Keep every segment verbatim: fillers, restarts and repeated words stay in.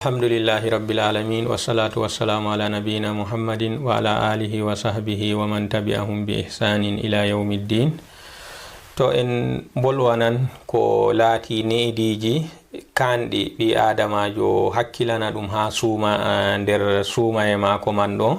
Alhamdulillahi Rabbil Alamin, wassalatu wassalamu ala nabiyyina Muhammadin wa ala alihi wa sahbihi wa man tabi'ahum bi ihsanin ila yawmiddin. To en bolwanan ko laati neediiji kaanɗi ɓii aadamaajo hakkilana ɗum haa suuma, eh, nder suumaye maako man ɗo.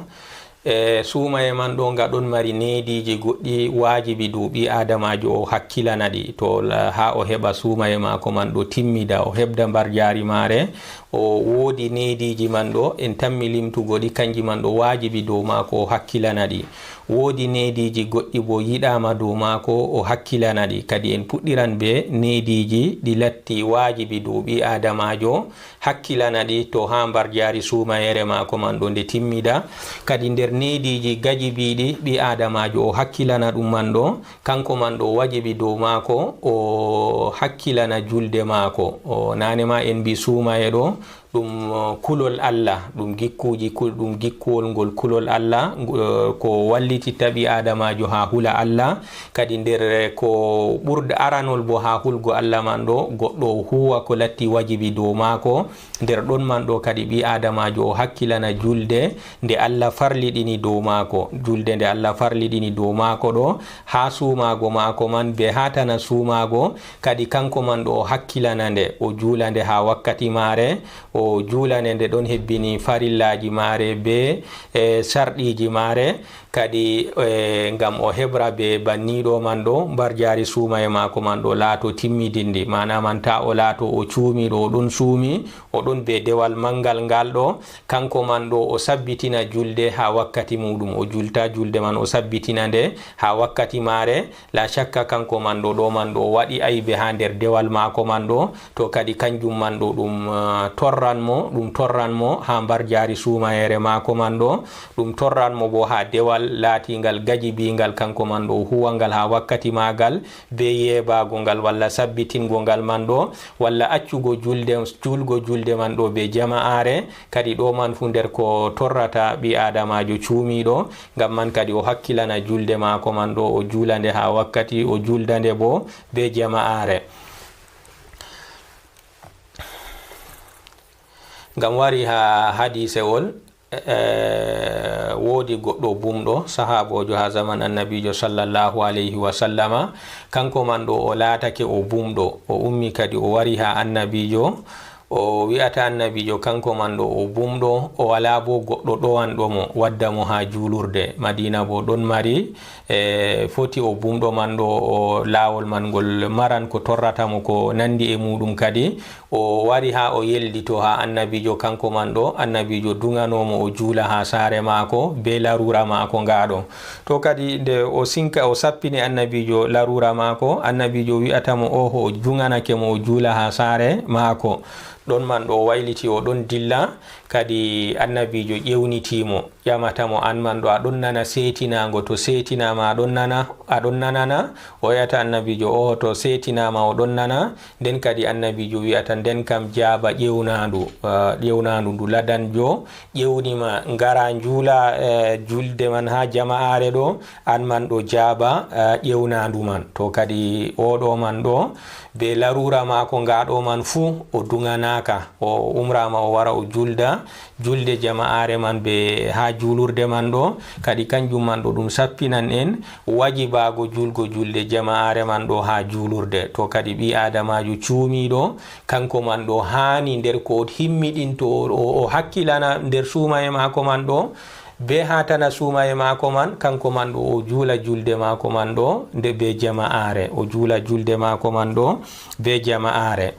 E suumaye man ɗo nga ɗon mari neediiji goɗɗi waajibi dow ɓii aadamaajo o hakkilana ɗi. To la-, haa o heɓa suumaye maako man ɗo timmida, o heɓda mbarjaari maare, o woodi neediiji man ɗo, en tammi limtugo ɗi, kanji man ɗo waajibi dow maako o hakkilana ɗi. Woodi neediiji goɗɗi bo yiɗaama dow maako o hakkilana ɗi. Kadi en puɗɗiran be neediiji ɗi latti waajibi dow ɓii aadamaajo hakkilana ɗi to haa mbarjaari suumayeere maako man ɗo nde timmida. Kadi nder neediiji gajibiiɗi ɓii aadamaajo o hakkilana ɗum man ɗo, kanko man ɗo wajibi dow maako o hakkilana julde maako. O naane ma en mbi suumaye ɗo, ɗum, uh, kulol Allah, ɗum gikkuuji kul-, ɗum gikkuwol ngol kulol Allah, ngu-, uh, ko wallititta ɓii aadamaajo haa hula Allah. Kadi nder ko ɓurd-, aranol bo haa hulgo Allah man ɗo, goɗɗo o huwa ko latti wajibi dow maako. Nder ɗon man ɗo kadi ɓii aadamaajo o hakkilana julde nde Allah farliɗini dow maako. Julde nde Allah farliɗini dow maako ɗo, haa suumaago maako man be haa tana suumaago, kadi kanko man ɗo o hakkilana nde, o juula nde haa wakkati maare, o juula nde, nde ɗon hebbini farillaaji maare be, e, sarɗiiji maare. Kadi, eh, ngam o heɓra be banniiɗo man ɗo, mbarjaari suumaye maako man ɗo laato timmidinndi. Maana man, ta o laato o cuumiiɗo, o ɗon suumi, o ɗon be dewal manngal ngal ɗo. Kanko man ɗo, o sabbitina julde haa wakkati muuɗum. O julta julde man, o sabbitina nde haa wakkati maare. La shakka, kanko man ɗo, ɗo man ɗo, o waɗi aybe haa nder dewal maako man ɗo. To kadi kanjum man ɗo ɗum, ah, torran mo, ɗum torran mo haa mbarjaari suumayeere maako man ɗo, ɗum torran mo bo haa dewal laatingal gajibiingal kanko man ɗo o huwa ngal haa wakkati maagal, be yeebaago ngal walla sabbitingo ngal man ɗo, walla accugo julde, juulgo julde man ɗo be jama'aare. Kadi ɗo man fuu nder ko torrata ɓii aadamaajo cuumiiɗo, ngam man kadi o hakkilana julde maako man ɗo, o juula nde haa wakkati, o juulda nde bo be jama'aare. Ngam wari haa hadiisewol, eh, woodi goɗɗo bumɗo, sahaaboojo haa zaman Annabiijo sallallahu alayhi wa sallama, kanko man ɗo o laatake o bumɗo, o ummi kadi o wari haa Annabiijo, o wi'ata Annabiijo kanko man ɗo o bumɗo, o walaa bo goɗɗo ɗowanɗo mo, wadda mo haa juulurde. Madiina bo ɗon mari, eh, foti o bumɗo man ɗo, o laawol man ngol maran ko torrata mo ko nandi e muuɗum kadi. O wari haa o yellito haa Annabiijo kanko man ɗo, Annabiijo duŋano mo o juula haa saare maako be laruura maako ngaaɗo. To kadi nde o sinka, o sappini Annabiijo laruura maako, Annabiijo wi'ata mo, "Oho," o duŋanake mo o juula haa saare maako. Ɗon man ɗo o wayliti, o ɗon dilla, kadi Annabiijo ƴewniti mo. Ƴamata mo, "An man ɗo, a ɗon nana seetinaango? To seetinaama, a ɗon nana, a ɗon nana na?" O wi'ata Annabiijo, "Oo, to seetinaama, o ɗon nana." Nden kadi Annabiijo wi'ata, "Nden kam jaaba ƴewnaandu, ah, ƴewnaandu ndu ladanjo ƴewni ma, ngara njuula, eh, julde man haa jama'aare ɗo, an man ɗo jaaba, ah, ƴewnaandu man." To kadi oo ɗo man ɗo, be laruura maako ngaa ɗo man fuu, o duŋanaaka. O umraama o wara o julda, julde jama'aare man be haa juulurde man ɗo, kadi kanjum man ɗo ɗum sappinan en wajibaago juulgo julde jama'aare man ɗo haa juulurde. To kadi ɓii aadamaajo cuumiiɗo, kanko man ɗo haani nder ko o himmiɗinto, o, o, o hakkilana nder suumaye maako man ɗo, be haa tana suumaye maako man, kanko man ɗo o juula julde maako man ɗo nde be jama'aare, o juula julde maako man ɗo be jama'aare.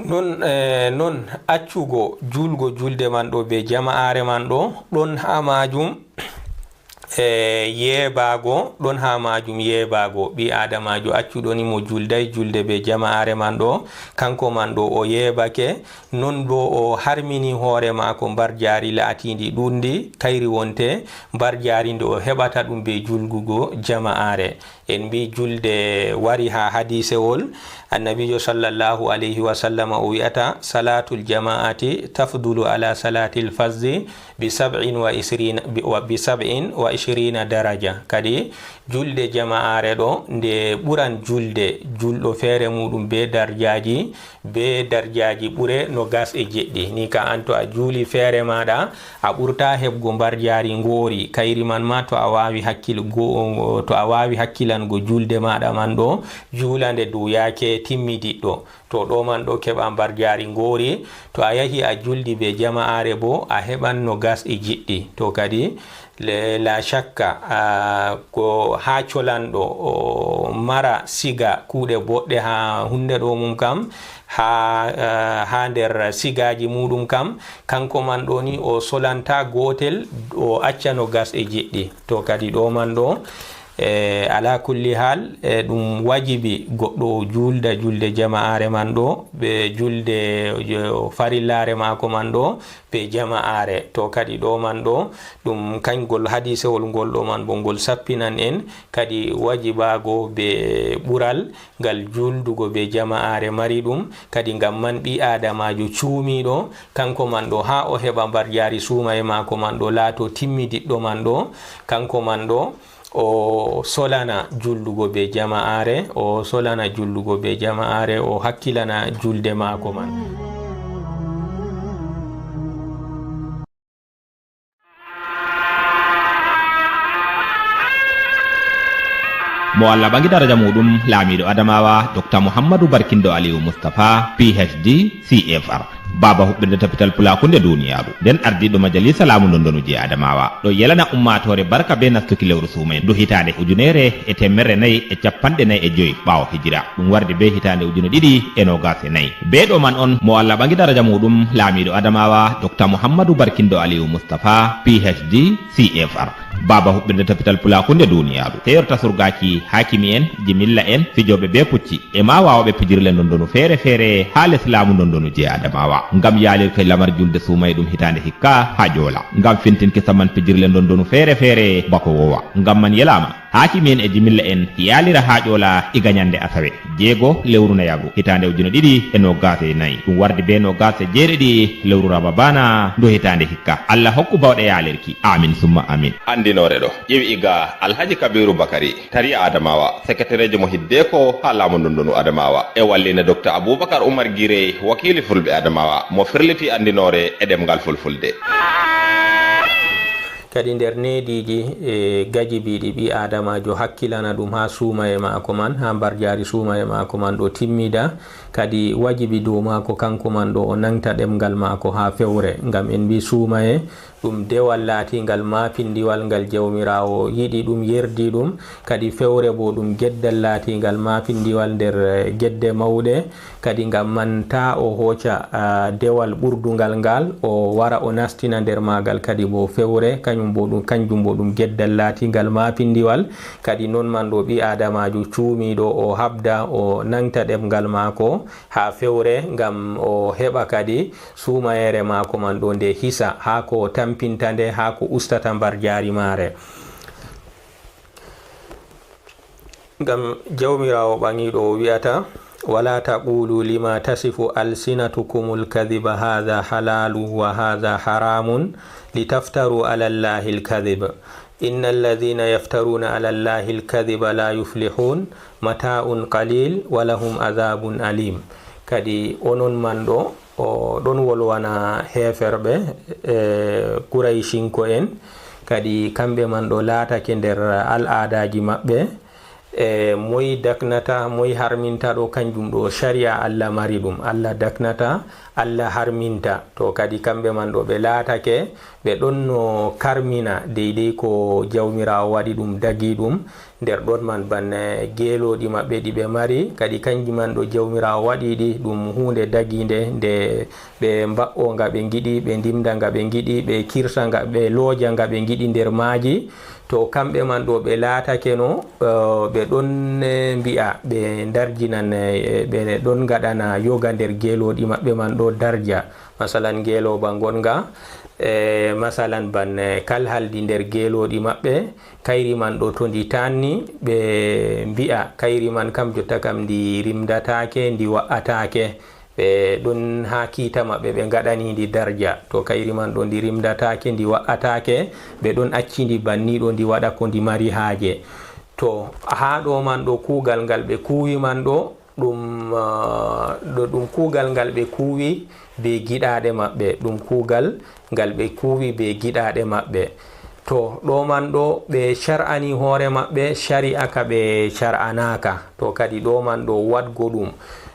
Non, eh, non accugo juulgo julde man ɗo be jama'aare man ɗo, ɗon haa maajum, eh, yeebaago, ɗon haa maajum yeebaago. Ɓii aadamaajo accuɗo ni mo juulday julde be jama'aare man ɗo, kanko man ɗo o yeebake, non bo o harmini hoore maako mbarjaari laatiindi ɗuuɗndi, kayri wonte mbarjaari nde o heɓata ɗum be juulgugo jama'aare. En mbi julde wari haa hadiisewol, Annabiijo sallallahu alayhi wa sallama o wi'ata, "Salaatul jama'ati tafdulu ala salaatil fazzi bi sab'in wa ishrina, bi, wa, bi sab'in wa عشرين درجة. Kadi julde jama'aare ɗo, nde ɓuran julde julɗo feere muɗum be darjaaji, be darjaaji ɓure nogas e jeɗɗi. Ni ka an, to a juuli feere maaɗa, a ɓurta heɓgo mbarjaari ngoori. Kayri man ma, to a waawi hakkil-, go-, to a waawi hakkilango julde maaɗa man ɗo, juula nde dow yaake timmidiɗɗo. To ɗo man ɗo keɓa mbarjaari ngoori. To a yahi a juldi be jama'aare bo, a heɓan nogas e jeɗɗi. To kadi, le-, la shakka, ah, ko haa colanɗo o mara siga kuuɗe boɗɗe haa hunnde ɗo mum kam, haa, ah, haa nder sigaaji muɗum kam, kanko man ɗo ni o solanta gootel, o acca nogas e jeɗɗi. To kadi ɗo man ɗo, e, ala kulli hal, e, ɗum wajibi goɗɗo o juulda julde jama'aare man ɗo, ɓe julde, jo-, farillaare maako man ɗo, be jama'aare. To kadi ɗo man ɗo, ɗum kanjum hadisewol ngol ɗo man bo ngol sappinan en kadi wajibaago be ɓural ngal juuldugo be jama'aare mari ɗum. Kadi ngam man ɓii aadamaajo cuumiiɗo, kanko man ɗo haa o heɓa mbarjaari suumaye maako man ɗo laato timmidiɗɗo man ɗo, kanko man ɗo, o solana juldugo be jama'aare, o solana juldugo be jama'aare, o hakkilana julde maako man. Mo Allah ɓagi daraja muɗum, laamiiɗo Adamawa, Dokta Muhammadu Barkindo Aliyu Mustapha, P H D, C F R. Baaba huɓɓirde tapital pulaaku nde duniyaaru, nden ardiiɗo majalisa laamu ndondonu je Adamawa, ɗo yelana ummaatoore barka be nastuki lewru suumaye ndu hitaande ujunere e teemerre nayi e cappanɗe nayi e joyi ɓaawo hijira, ɗum wardi be hitaande ujune ɗiɗi e noogas e nayi. Be ɗo man on, mo Allah ɓagi daraja muɗum, laamiiɗo Adamawa, Dokta Muhammadu Barkindo Aliyu Mustapha, P H D, C F R. Baaba huɓɓirde tapital pulaaku nde duniyaaru, seyorta surgaaki haakimi en, jimilla en, fijooɓe be pucci, e ma waawɓe pijirle ndondonu feere-feere haa les laamu ndondonu je Adamawa, ngam yaalirki lamar julde suumaye ɗum hitaande hikka haa Ƴoola, ngam fintinki saman pijirle ndondonu feere-feere bako wowa. Ngam man yelaama, haakimi en e jimilla en yaalira haa Ƴoola iga nyande asawe, jeego lewru nayagu, hitaande ujune ɗiɗi e noogas e nayi. Ɗum wardi be noogas e jeeɗiɗi lewru Rababana ndu hitaande hikka. Allah hokku bawɗe yaalirki. Amin summa amin. Andinoore ɗo ƴewi iga Alhaji Kabiru Bakari, Tariya Adamawa, seketereejo mo hiddeko haa laamu ndondonu Adamawa, e wallina Dokta Abubakar Umar Gire, wakiili Fulɓe Adamawa, mo firliti andinoore e ɗemngal Fulfulde. Kadi nder neediiji e gajibiiɗi ɓii aadamaajo hakkilana ɗum haa suumaye maako man, haa mbarjaari suumaye maako man ɗo timmida, kadi wajibi dow maako kanko man ɗo o nangta ɗemngal maako haa fewre, ngam en mbii suumaye ɗum dewal laatingal maafindiwal ngal Jawmiraawo yiɗi ɗum, yerdi ɗum. Kadi fewre bo ɗum geddal laatingal maafindiwal nder, eh, gedde mawɗe. Kadi ngam man taa o hooca, ah, dewal ɓurdungal ngal, o wara o nastina nder maagal kadi bo fewre, kañum bo ɗum, kanjum bo ɗum geddal laatingal maafindiwal. Kadi non man ɗo ɓii aadamaajo cuumiiɗo o haɓda, o nangta ɗemngal maako haa fewre, ngam o heɓa kadi suumayeere maako man ɗo nde hisa, haa ko tampinta nde, haa ko ustata mbarjaari maare. Ngam Jawmiraawo ɓaŋiiɗo o wi'ata, "Wala taqulu lima tasifu alsinatukumul kadhiba hadha halalun wa hadha haramun litaftaru ala Allahil kadhib. Innal ladhina yaftaruna ala Allahil kadhiba la yuflihun. Mata'un qalil wa lahum adhabun alim." Kadi onon man ɗo, o ɗon wolwana heeferɓe, e, Kuraycinko'en, kadi kamɓe man ɗo laatake nder al'aadaaji maɓɓe, e, moy daknata, moy harminta ɗo, kanjum ɗo sariya Allah mari ɗum. Allah daknata, Allah harminta. To kadi kamɓe man ɗo ɓe laatake, ɓe ɗon no karmina deydey ko Jawmiraawo waɗi ɗum dagi ɗum. Nder ɗon man, ban, eh, geelooɗi maɓɓe ɗi ɓe mari, kadi kanji man ɗo Jawmiraawo waɗi ɗi ɗum huunde dagiinde, nde ɓe mba'o nga ɓe ngiɗi, ɓe ndimda nga ɓe ngiɗi, ɓe kirsa nga, ɓe looja nga ɓe ngiɗi nder maaji. To kamɓe man ɗo ɓe laatakeno, eh, ɓe ɗon, eh, mbi'a, ɓe ndarjinan, eh, ɓe ɗon ngaɗana yoga nder geelooɗi maɓɓe man ɗo darja. Masalan, ngeelooba ngonga, eh, masalan, ban, eh, kalhaldi nder geelooɗi maɓɓe, kayri man ɗo to ndi taanni, ɓe mbi'a, kayri man kam jotta kam ndi rimdataake, ndi wa'ataake. Ɓe ɗon haa kiita maɓɓe, ɓe ngaɗani ndi darja. To kayri man ɗo ndi rimndataake, ndi wa'ataake, ɓe ɗon acci ndi banni ɗo, ndi waɗa ko ndi mari haaje. To haa ɗo man ɗo, kuugal ngal ɓe kuuwi man ɗo, ɗum, ah, ɗo ɗum kuugal ngal ɓe kuuwi be giɗaaɗe maɓɓe, ɗum kuugal ngal ɓe kuuwi be giɗaaɗe maɓɓe. To ɗo man ɗo, ɓe car'ani hoore maɓɓe cari'a ka ɓe car'anaaka. To kadi ɗo man ɗo, waɗgo ɗum,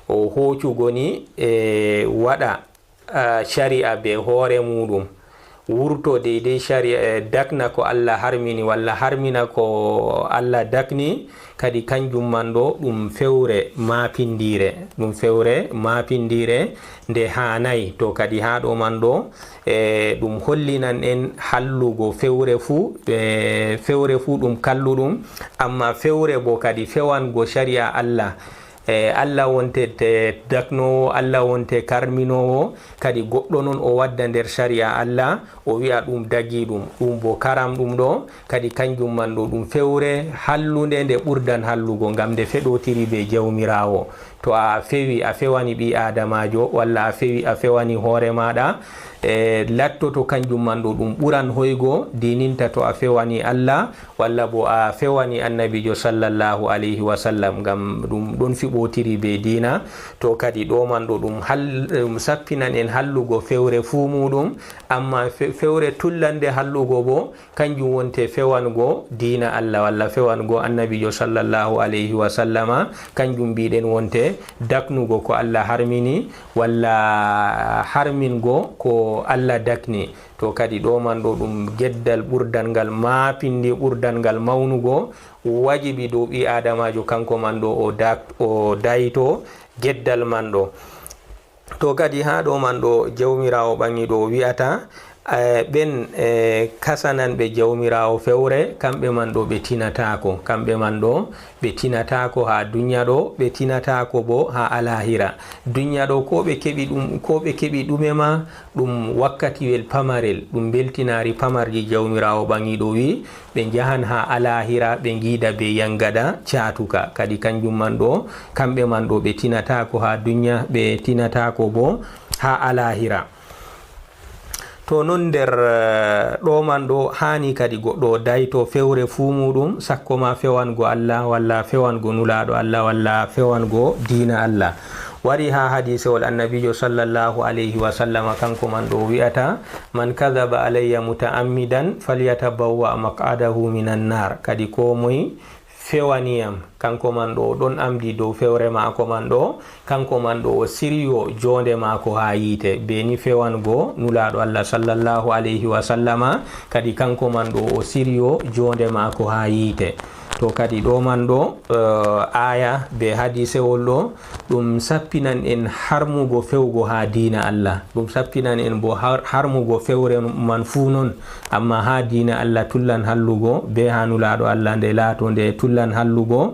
o hoocugo ni e waɗa, ah, cari'a be hoore muuɗum, wurto deydey cari'a, eh, dakna ko Allah harmini, walla harmina ko Allah dakni, kadi kanjum man ɗo ɗum fewre maapindiire, ɗum fewre maapindiire nde haanay. To kadi haa ɗo man ɗo, e ɗum hollinan en hallugo fewre fuu, e fewre fuu ɗum kalluɗum, ammaa fewre bo kadi fewango cari'a Allah. E Allah wonte te daknoowo, Allah wonte karminoowo, kadi goɗɗo non o wadda nder cari'a Allah, o wi'a ɗum dagii ɗum, ɗum bo karam ɗum ɗo, kadi kanjum man ɗo ɗum fewre hallunde nde ɓurdan hallugo, ngam nde feɗotiri be Jawmiraawo. To a fewi, a fewani ɓii Aadamaajo, walla a fewi, a fewani hoore maaɗa, e lattoto kanjum man ɗo ɗum ɓuran hoygo, diininta to a fewani Allah, walla bo a fewani Annabiijo sallallahu alayhi wa sallam, ngam ɗum ɗon fiɓotiri be diina. To kadi ɗo man ɗo ɗum hal-, ɗum sappinan en hallugo fewre fuu muuɗum, ammaa fe-, fewre tullande hallugo bo, kanjum wonte fewango diina Allah, walla fewango Annabiijo sallallahu alayhi wa sallama, kanjum mbiɗen wonte daknugo ko Allah harmini, walla harmingo ko Allah dakni. To kadi ɗo man ɗo ɗum geddal ɓurdan ngal maapindi, ɓurdan ngal mawnugo, wajibi dow ɓii Aadamaajo kanko man ɗo o dak-, o dayto geddal man ɗo. To kadi haa ɗo man ɗo Jawmiraawo ɓaŋiiɗo o wi'ata, eh, ɓen, eh, kasananɓe Jawmiraawo fewre, kamɓe man ɗo ɓe tinataako, kamɓe man ɗo ɓe tinataako haa dunya ɗo, ɓe tinataako bo haa alaahira. Dunya ɗo ko ɓe keɓi ɗum, ko ɓe keɓi ɗume ma, ɗum wakkatiwel pamarel, ɗum mbeltinaari pamarji Jawmiraawo ɓaŋiiɗo wi, ɓe njahan haa alaahira, ɓe ngiida be yaŋgada caatuka. Kadi kanjum man ɗo, kamɓe man ɗo, ɓe tinataako haa dunya, ɓe tinataako bo haa alaahira. To non nder, eh, ɗo man ɗo, haani kadi goɗɗo o dayto fewre fuu muuɗum, sakko ma fewango Allah, walla fewango Nulaaɗo Allah, walla fewango diina Allah. Wari haa hadiisewol Annabiijo sallallahu alayhi wa sallama, kanko man ɗo wi'ata, "Man kadhaba alayya muta'ammidan falyatabawwa' maq'adahu minan naar." Kadi koo moy fewani yam, kanko man ɗo o ɗon amdi dow fewre maako man ɗo, kanko man ɗo o siryo joonde maako haa yiite, be ni fewango Nulaaɗo Allah sallallahu alayhi wa sallama, kadi kanko man ɗo o siryo joonde maako haa yiite. To kadi ɗo man ɗo, eh, aaya be hadiisewol ɗo, ɗum sappinan en harmugo fewgo haa diina Allah. Ɗum sappinan en bo har-, harmugo fewre man fuu non. Ammaa haa diina Allah tullan hallugo, be haa Nulaaɗo Allah nde laato nde tullan hallugo.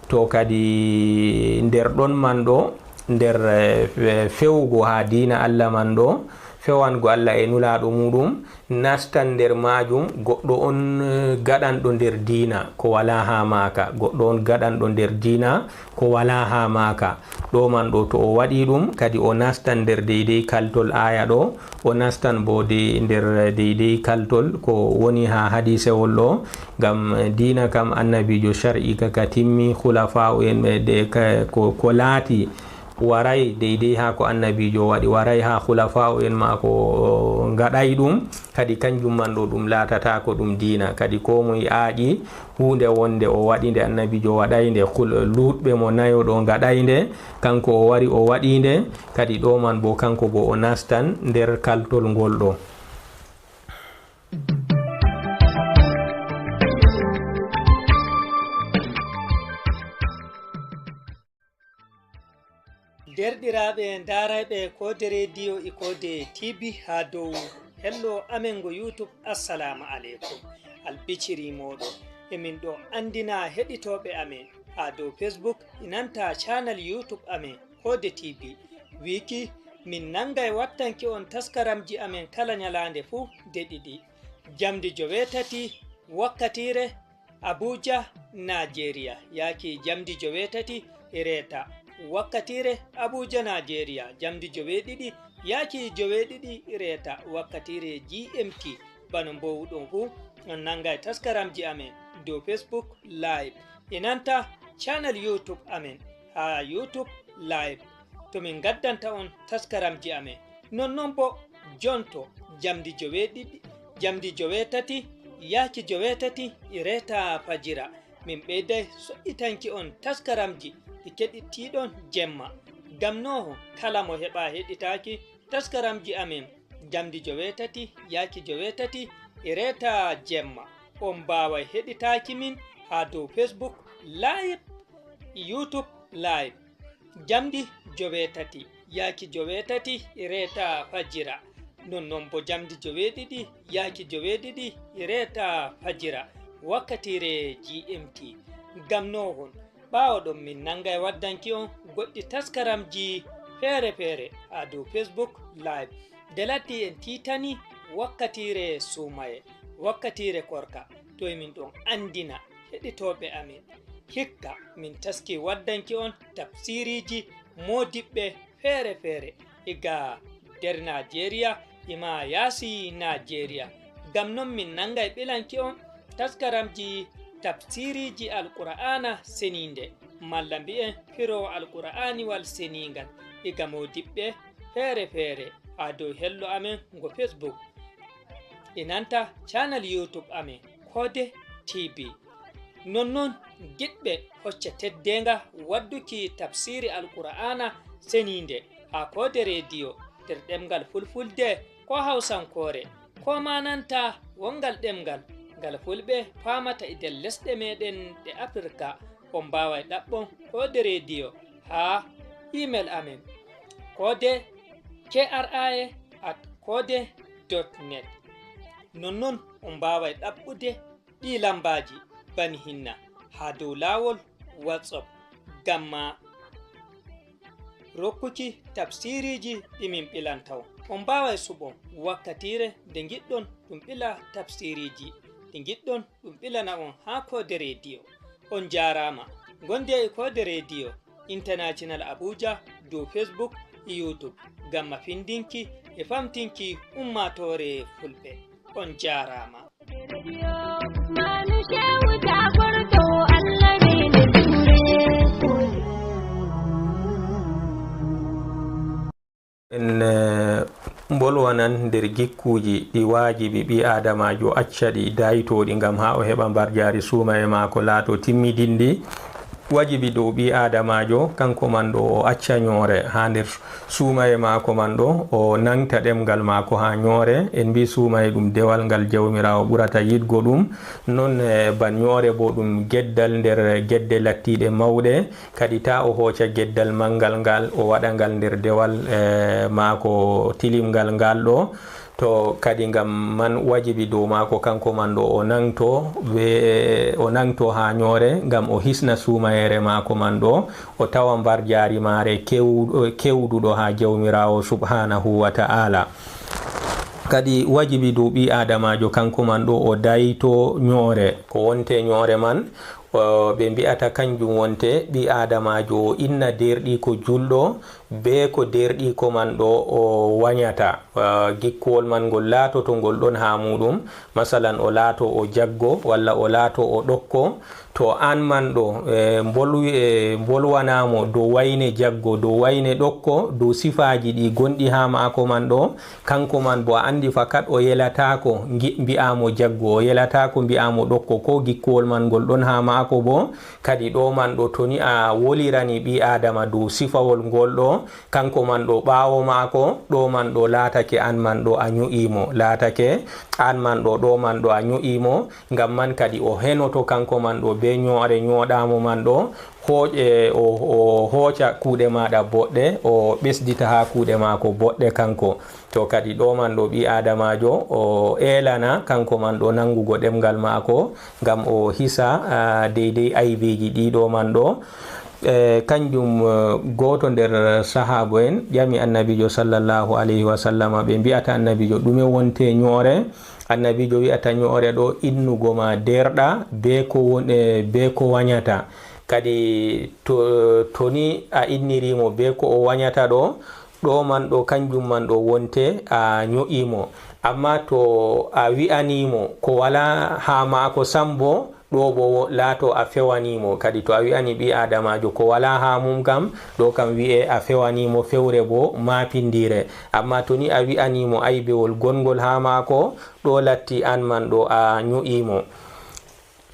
To kadi nder ɗon man ɗo, nder, eh, fe-, fewgo haa diina Allah man ɗo, fewango Allah e Nulaaɗo muuɗum, nastan nder maajum goɗɗo on, eh, gaɗanɗo nder diina ko walaa haa maaka, goɗɗo on gaɗanɗo nder diina ko walaa haa maaka. Ɗo man ɗo, to o waɗi ɗum, kadi o nastan nder deydey kaltol aaya ɗo, o nastan bo de-, nder deydey kaltol ko woni haa hadiisewol ɗo, ngam diina kam Annabiijo car'i ka, ka timmi, khulafa'u en ɓe de-, ka, ko, ko laati waray deydey haa ko Annabiijo waɗi, waray haa khulafa'u en maako ngaɗay ɗum, kadi kanjum man ɗo ɗum laatataako ɗum diina. Kadi koo moy aaƴi huunde wonde o waɗi nde, Annabiijo waɗay nde, kul-, luutɓe mo nayo ɗo ngaɗay nde, kanko o wari o waɗi nde, kadi ɗo man bo kanko bo o nastan nder kaltol ngol ɗo. Derɗiraaɓe ndaarayɓe Koode Rediyo e Koode T V haa dow hello amen ngo YouTube, Assalamu aleykum. Albiciri mooɗon, emin ɗo anndina heɗitooɓe amen haa dow Facebook, e nanta channel YouTube amen, Koode T V. Wiiki, min nanngay wattanki on taskaramji amen kala nyalaande fuu de ɗiɗi. Jamdi joweetati wakkatiire Abuja, Najeriya, yaaki jamdi joweetati e reeta. wakkatiire Abuja, Najeriya, jamdi joweeɗiɗi yaaki joweeɗiɗi reeta, wakkatiire G M T. Bano mboowuɗon fuu, on nangay taskaramji amen dow Facebook Live, e nanta channel YouTube amen haa YouTube Live, to min ngaddanta on taskaramji amen. Nonnon boo, jonto, jamdi joweeɗiɗi, jamdi joweetati yaaki joweetati e reeta fajira, min ɓeyday soƴƴitanki on taskaramji ɗi keɗitiiɗon jemma. Ngam nooho, kala mo heɓaa heɗitaaki taskaramji amen, jamdi joweetati yaaki joweetati e reeta jemma, on mbaaway heɗitaaki min haa dow Facebook Live, YouTube Live, jamdi joweetati yaaki joweetati e reeta fajira, nonnon boo jamdi joweeɗiɗi yaaki joweeɗiɗi e reeta fajira, wakkatiire G M T. Ngam noohon, ɓaawo ɗon min nangay waddanki on goɗɗi taskaramji feere-feere haa dow Facebook Live. Nde latti en tiitani wakkatiire suumaye, wakkatiire korka, to e min ɗon anndina heɗitooɓe amin. Hikka min taski waddanki on tafsiiriiji moodiɓɓe feere-feere iga nder Najeriya e maa yaasi Najeriya. Ngam non min nangay ɓilanki on taskaramji tafsiiriiji Alqur'aana Seniinde, malla mbi'en firoowo Alqur'aaniwal Seniingal iga moodiɓɓe feere-feere haa dow hello amen ngo Facebook, e nanta channel YouTube amen, Koode T V. Nonnon, giɗɓe hocca teddeenga wadduki tafsiiri Alqur'aana Seniinde haa Koode Rediyo nder ɗemngal Fulfulde koo Hawsankoore, koo maa nanta wonngal ɗemngal ngal Fulɓe faamata e nder lesɗe meeɗen ɗe Afirka, on mbaaway ɗaɓɓon Koode Rediyo haa email amen, koode, K R I at koode dot net. Nonnon, on mbaaway ɗaɓɓude ɗii lambaaji bani hinna haa dow laawol WhatsApp ngam maa rokkuki tafsiiriiji ɗi min ɓilanta on. On mbaaway suɓon wakkatiire nde ngiɗɗon ɗum ɓila tafsiiriiji ɗi ngiɗɗon ɗum ɓilana on haa Koode Rediyo. On njaaraama. Ngondee e Koode Rediyo International Abuja dow Facebook e YouTube ngam mafindinki e famtinki ummaatoore Fulɓe. On njaaraama. Manu Shehu Jagordo, Allah ne da ture. En, eh, mbolwanan nder gikkuuji ɗi waajibi ɓii-aadamaajo acca ɗi, daaytoo ɗi, ngam haa o heɓa mbarjaari suumaye maako laatoo timmidinndi. Wajibi dow ɓii-aadamaajo, kanko man ɗo, o acca nyoore haa nder suumaye maako man ɗo, o naŋgta ɗemngal maako haa nyoore. En mbii suumaye ɗum dewal ngal Jawmiraawo ɓurata yiɗgo ɗum. Non, eh, ban nyoore boo ɗum geddal nder gedde lattiiɗe mawɗe. Kadi taa o hooca geddal manngal ngal, o waɗa ngal nder dewal, eh, maako tilimngal ngal ɗo. To kadi ngam man wajibi dow maako kanko man ɗo o naŋgto, be, o naŋgto haa nyoore ngam o hisna suumayeere maako man ɗo, o tawa mbarjaari maare kew-, kewɗuɗo haa Jawmiraawo Subhaanahu wa Ta'aala. Kadi wajibi dow ɓii-aadamaajo kanko man ɗo o daayto nyoore. Ko wonte nyoore man, o, ɓe mbi'ata kanjum wonte ɓii-aadamaajo o inna deerɗiiko juulɗo, bee ko deerɗiiko man ɗo o wanyata, ah, gikkuwol man ngol laatoto ngol ɗon haa muuɗum. Masalan, o laato o jaggo, walla o laato o ɗokko. To aan man ɗo, eh, mbolwi-, eh, mbolwanaa mo dow wayne jaggo, dow wayne ɗokko, dow sifaaji ɗi gonɗi haa maako man ɗo, kanko man bo a anndi fakat o yelataako ngi-, mbi'aa mo jaggo, o yelataako mbi'aa mo ɗokko, koo gikkuwol man ngol ɗon haa maako bo. Kadi ɗo man ɗo, to ni a wolirani ɓii-aadama dow sifawol ngol ɗo, kanko man ɗo ɓaawo maako, ɗo man ɗo laatake aan man ɗo a nyo'i mo, laatake aan man ɗo, ɗo man ɗo a nyo'i mo, ngam man kadi o henoto kanko man ɗo bee nyo'ore nyo'ɗaa mo man ɗo, hooƴ-, e, o, o hooca kuuɗe maaɗa boɗɗe, o ɓesdita haa kuuɗe maako boɗɗe kanko. To kadi ɗo man ɗo ɓii-aadamaajo o eelana kanko man ɗo nanngugo ɗemngal maako, ngam o hisa, ah, deydey aybeeji ɗi ɗo man ɗo. E, kanjum, eh, gooto nder sahaabo en ƴami Annabiijo sallallahu alayhi wa sallama, ɓe mbi'ata Annabiijo, "Ɗume wonte nyo'ore?" Annabiijo wi'ata, "Nyo'ore ɗo innugo ma deerɗa bee ko won-, eh, bee ko wanyata." Kadi to, to ni a inniriimo bee ko o wanyata ɗo, ɗo man ɗo kanjum man ɗo wonte a nyo'iimo. Ammaa to a wi'aniimo ko walaa haa maako sam boo, ɗo boo laato a fewaniimo. Kadi to a wi'ani ɓii-aadamaajo ko walaa haa mum kam, ɗo kam wi'e a fewaniimo fewre boo maapindiire. Ammaa to ni a wi'aniimo aybewol gonngol haa maako, ɗo latti aan man ɗo a nyo'iimo.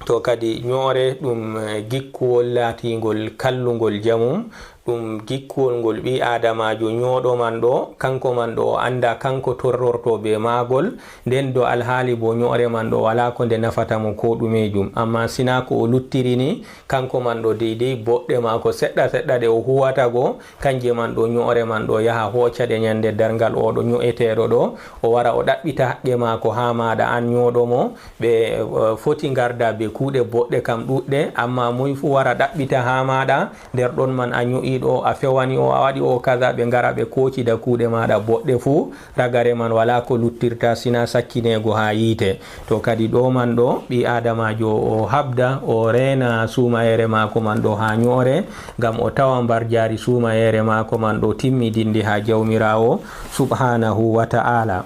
To kadi nyo'ore ɗum, eh, gikkuwol laatiingol kallungol jamum, ɗum gikkuwol ngol ɓii-aadamaajo nyooɗo man ɗo, kanko man ɗo o annda kanko torrorto bee maagol, nden do alhaali boo nyo'ore man ɗo walaa ko nde nafata mo koo ɗumeejum. Ammaa sinaa ko o luttiri ni, kanko man ɗo deydey boɗɗe maako seɗɗa seɗɗa ɗe o huwata go, kanje man ɗo nyo'ore man ɗo yaha hooca ɗe nyande darngal oo ɗo nyo'eteeɗo ɗo, o wara o ɗaɓɓita haqqe maako haa maaɗa aan nyooɗo mo, ɓe, eh, foti ngarda bee kuuɗe boɗɗe kam ɗuuɗɗe, ammaa moy fuu wara ɗaɓɓita haa maaɗa, nder ɗon man a nyo'i ɗo, a fewani o, a waɗi o kaza, ɓe ngara ɓe koocida kuuɗe maaɗa boɗɗe fuu, ragare man walaa ko luttirta sinaa sakkineego haa yiite. To kadi ɗo man ɗo, ɓii-aadamaajo o haɓda, o reena suumayeere maako man ɗo haa nyo'ore, ngam o tawa mbarjaari suumayeere maako man ɗo timmidinndi haa Jawmiraawo subhaanahu wa ta'aala.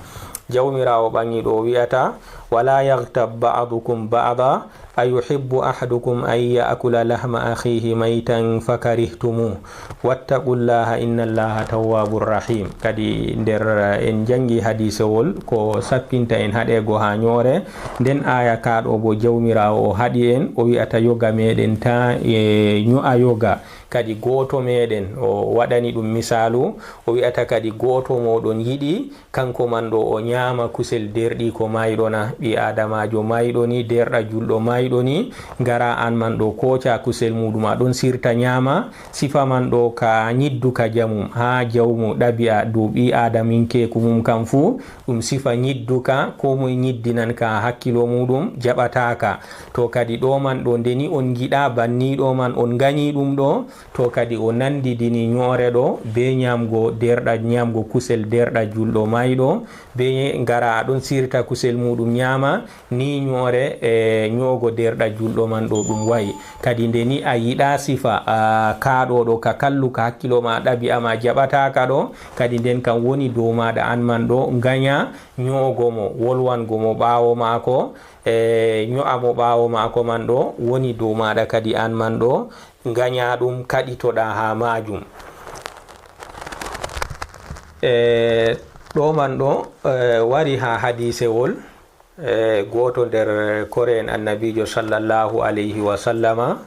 Jawmiraawo ɓaŋiiɗo o wi'ata, "Walaa yaghtab ba'dukum ba'da, ayuhibbu ahadukum an ya'kula lahma akhihi maytan fakarihtumuh. Wattaqullaha, innallaha tawwabur rahim." Kadi nder, eh, en janngi hadiisewol ko sappinta en haɗeego haa nyo'ore. Nden aaya kaa ɗo boo Jawmiraawo o haɗi en, o wi'ata yoga meɗen ta, eh, nyo'a yoga. Kadi gooto meɗen o waɗani ɗum misaalu, o wi'ata kadi gooto mooɗon yiɗi kanko man ɗo o nyaama kusel deerɗiiko mayɗo na? Ɓii-aadamaajo mayɗo ni, deerɗa julɗo mayɗo ni, ngara aan man ɗo kooca kusel muuɗum, a ɗon sirta nyaama, sifa man ɗo ka nyidduka jamum haa jawmu ɗabi'a dow ɓii-aadaminkeeku mum kam fuu, ɗum sifa nyidduka, koo moy nyiddinan ka haa hakkilo muuɗum jaɓataaka. To kadi ɗo man ɗo nde ni on ngiɗa banni ɗo man on nganyi ɗum ɗo, to kadi o nandidini nyo'ore ɗo bee nyaamgo deerɗa, nyaamgo kusel deerɗa julɗo mayɗo, bee ngara a ɗon sirta kusel muuɗum nyaama, ni nyo'ore e nyo'ogo deerɗa julɗo man ɗo ɗum wa'i. Kadi nde ni a yiɗa sifa, a, kaa ɗo ɗo ka kalluka hakkilo ma ɗabi'a ma jaɓataaka ɗo, kadi nden kam woni dow maaɗa aan man ɗo nganya nyo'ogo mo, wolwango mo ɓaawo maako, e nyo'a mo ɓaawo maako man ɗo woni dow maaɗa kadi aan man ɗo nganya ɗum kaɗitoɗa haa maajum. E ɗo man ɗo, e, wari haa hadiisewol, e, gooto nder kore'en Annabiijo sallallahu alayhi wa sallama,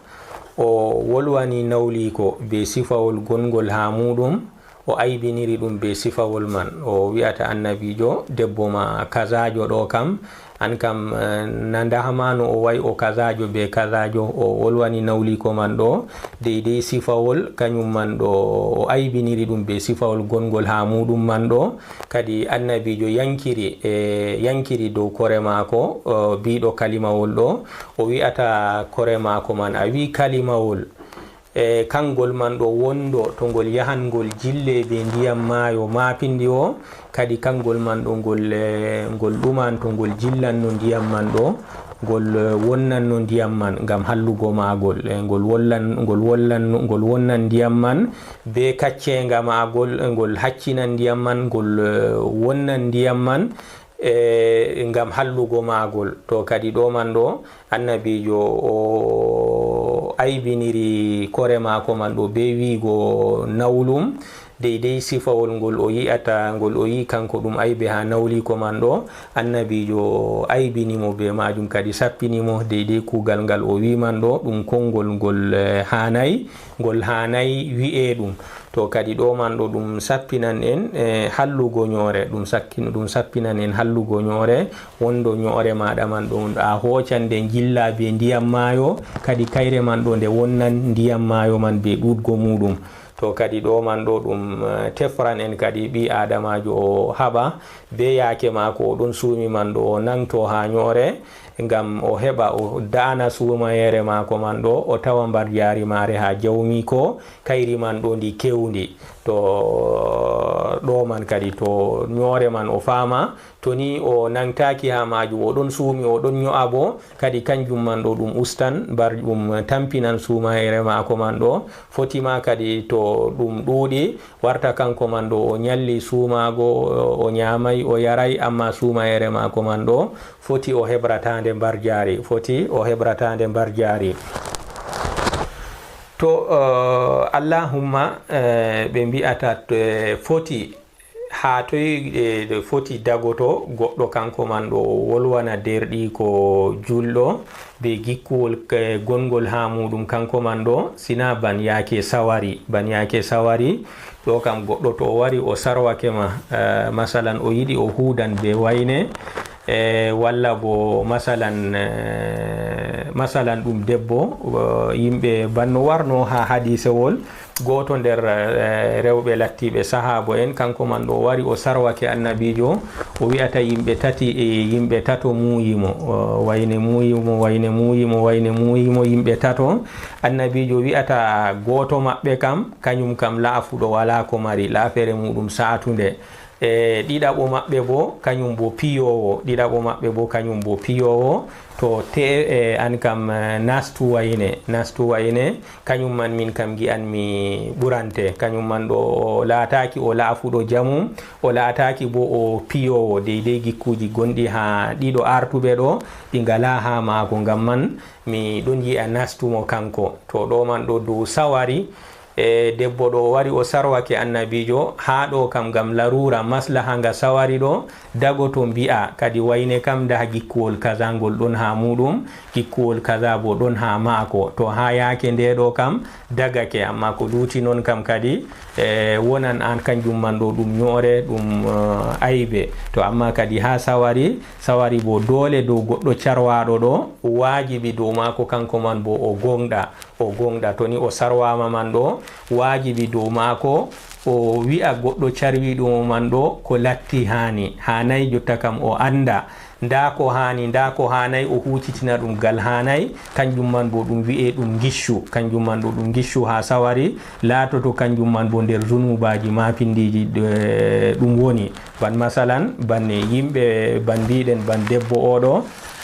o wolwani nawliiko bee sifawol gonngol haa muuɗum, o aybiniri ɗum bee sifawol man. O wi'ata Annabiijo, debbo ma kazaajo ɗo kam, aan kam, eh, na ndaha ma no o wa'i o kazaajo bee kazaajo, o wolwani nawliiko man ɗo, deydey sifawol, kanyum man ɗo o aybiniri ɗum bee sifawol gonngol haa muuɗum man ɗo. Kadi Annabiijo yankiri, eh, yankiri dow kore maako, eh, biiɗo kalimawol ɗo, o wi'ata kore maako man, a wi'i kalimawol, e kangol man ɗo wondo to ngol yahan ngol jille bee ndiyam maayo maapindi o, kadi kangol man ɗo ngol, e, ngol ɗuman to ngol jillanno ndiyam man ɗo, ngol, e, wonnanno ndiyam man ngam hallugo maagol, e, ngol wollan, ngol wollanno, ngol wonnan ndiyam man bee kacceenga maagol, e, ngol haccinan ndiyam man, ngol, e, wonnan ndiyam man, e, ngam hallugo maagol. To kadi ɗo man ɗo, Annabiijo o aybiniri kore maako man ɗo bee wi'go nawlum, deydey sifawol ngol o yi'ata, ngol o yi'i kanko ɗum aybe haa nawliiko man ɗo. Annabiijo o aybini mo bee maajum, kadi sappini mo deydey kuugal ngal o wi'i man ɗo, ɗum konngol ngol, eh, haanay. Ngol haanay wi'e ɗum. To kadi ɗo man ɗo ɗum sappinan en, e, hallugo nyo'ore, ɗum sakkin-, ɗum sappinan en hallugo nyo'ore, wondo nyo'ore maaɗa man ɗo a hoocan nde njilla bee ndiyam maayo, kadi kayre man ɗo nde wonnan ndiyam maayo man bee ɗuuɗgo muuɗum. To kadi ɗo man ɗo ɗum, e, tefran en kadi ɓii aadamaajo o haɓa bee yaake maako o ɗon suumi man ɗo o nangto haa nyo'ore, ngam o heɓa o da'ana suumayeere maako man ɗo, o tawa mbarjaari maare haa jawmiiko, kayri man ɗo ndi kewndi. To ɗo man kadi, to nyoore man o faama, to ni o nangtaaki haa maajum, o ɗon suumi, o ɗon nyo'a boo, kadi kanjum man ɗo ɗum ustan, mbar-, ɗum tampinan suumayeere maako man ɗo. Foti ma kadi to ɗum ɗuuɗi, warta kanko man ɗo o nyalli suumaago, o nyaamay, o yaray, ammaa suumayeere maako man ɗo foti o hebrataande mbarjaari, foti o hebrataande mbarjaari. To, eh, allahumma, eh, ɓe mbi'ata, eh, foti, haa toy, eh, foti dagoto goɗɗo kanko man ɗo o wolwana deerɗiiko juulɗo be gikkuwol, eh, gonngol haa muuɗum kanko man ɗo, sina ban yaake sawari, ban yaake sawari, ɗo kam goɗɗo to o wari o sarwake ma, eh, masalan o yiɗi o huudan be wayne, eh, walla bo masalan, eh, masalan ɗum debbo, eh, yimɓe banno warno haa hadiisewol, gooto nder, eh, rewɓe lattiiɓe sahaabo en, kanko man ɗo o wari o sarwake annabiijo, o wi'ata yimɓe tati, e yimɓe tato muuyi mo, o wayne muuyi mo, wayne muuyi mo, wayne muuyi mo, yimɓe tato. Annabiijo wi'ata gooto maɓɓe kam, kanyum kam laafuɗo walaa ko mari, laafere muuɗum saatunde. E ɗiɗaɓo maɓɓe bo, kanyum bo piyoowo, ɗiɗaɓo maɓɓe bo, kanyum bo piyoowo. To te, e, an kam, e, nastu wayne, nastu wayne, kanyum man min kam ngi'anmi ɓurante. Kanyum man ɗo o laataaki o laafuɗo jamum, o laataaki bo o piyoowo, deydey gikkuuji gonɗi haa ɗiɗo artuɓe ɗo, ɗi ngalaa haa maako. Ngam man mi ɗon yi'a nastu mo kanko. To ɗo man ɗo dow sawari, e debbo ɗo wari o sarwake annabiijo, haa ɗo kam ngam laruura maslaha nga sawari ɗo, dagoto mbi'a kadi wayne kam ndaa gikkuwol kaza ngol ɗon haa muuɗum, gikkuwol kaza bo ɗon haa maako. To haa yaake nde ɗo kam dagake, ammaa ko luuti non kam kadi, e, wonan an kanjum man ɗo ɗum nyo'ore, ɗum, e, aybe. To ammaa kadi haa sawari, sawari bo doole dow goɗɗo carwaaɗo ɗo, waajibi dow maako kanko man bo o goongɗa. O goongɗa, to ni o sarwaama man ɗo, waajibi dow maako o wi'a goɗɗo carwiiɗo mo man ɗo ko latti haani, haanay jotta kam o annda ndaa ko haani, ndaa ko haanay, o huucitina ɗum gal haanay, kanjum man bo ɗum wi'e ɗum ngiccu, kanjum man ɗo ɗum ngiccu haa sawari, laatoto kanjum man bo nder zunuubaaji maapindiiji, e, ɗum woni. Ban masalan, ban yimɓe, ban mbiɗen, ban debbo oɗo,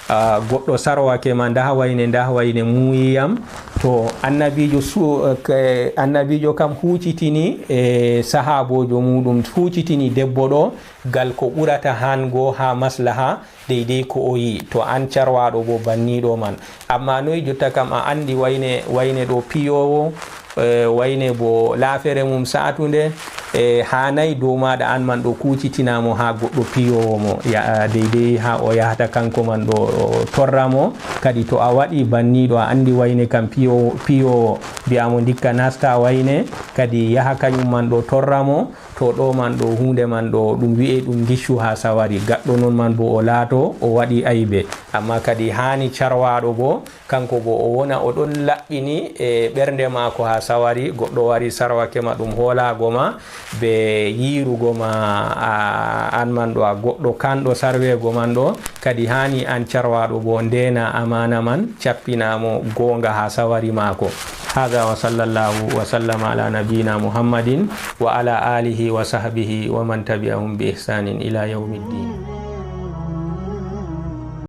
a, goɗɗo sarwake ma, ndaa wayne, ndaa wayne muuyiyam. To annabiijo su-, ke-, annabiijo kam huucitini, e, sahaaboojo muuɗum, huucitini debbo ɗo, gal ko ɓurata hango haa maslaha, deydey ko o yi'i. To an carwaaɗo bo banniiɗo man. Ammaa noy jotta kam a anndi wayne, wayne ɗo piyoowo, e, wayne bo laafere mum saatunde, e, haanay dow maaɗa an man ɗo kuucitina mo haa goɗɗo piyoowo mo, ya-, deydey haa o yahata kanko man ɗo o torra mo. Kadi to a waɗi banniiɗo, a anndi wayne kam piyo-, piyoowo, mbi'a mo ndikka nasta wayne, kadi yaha kanyum man ɗo torra mo, to ɗo man ɗo huunde man ɗo ɗum wi'e ɗum ngiccu haa sawari, gaɗɗo non man bo o laato o waɗi aybe. Ammaa kadi haani carwaaɗo bo, kanko bo o wona o ɗon laɓɓini e ɓernde maako haa sawari, goɗɗo wari sarwake ma ɗum hoolaago ma, be yiirugo ma, a, an man ɗo a goɗɗo kanɗo sarweego man ɗo, kadi haani an carwaaɗo bo ndeena amaana man, cappina mo goonga haa sawari maako. Hada wa sallallahu wa sallama ala nabiyina Muhammadin wa ala alihi wa sahbihi wa man tabi'ahum bi ihsanin ila yawmiddin.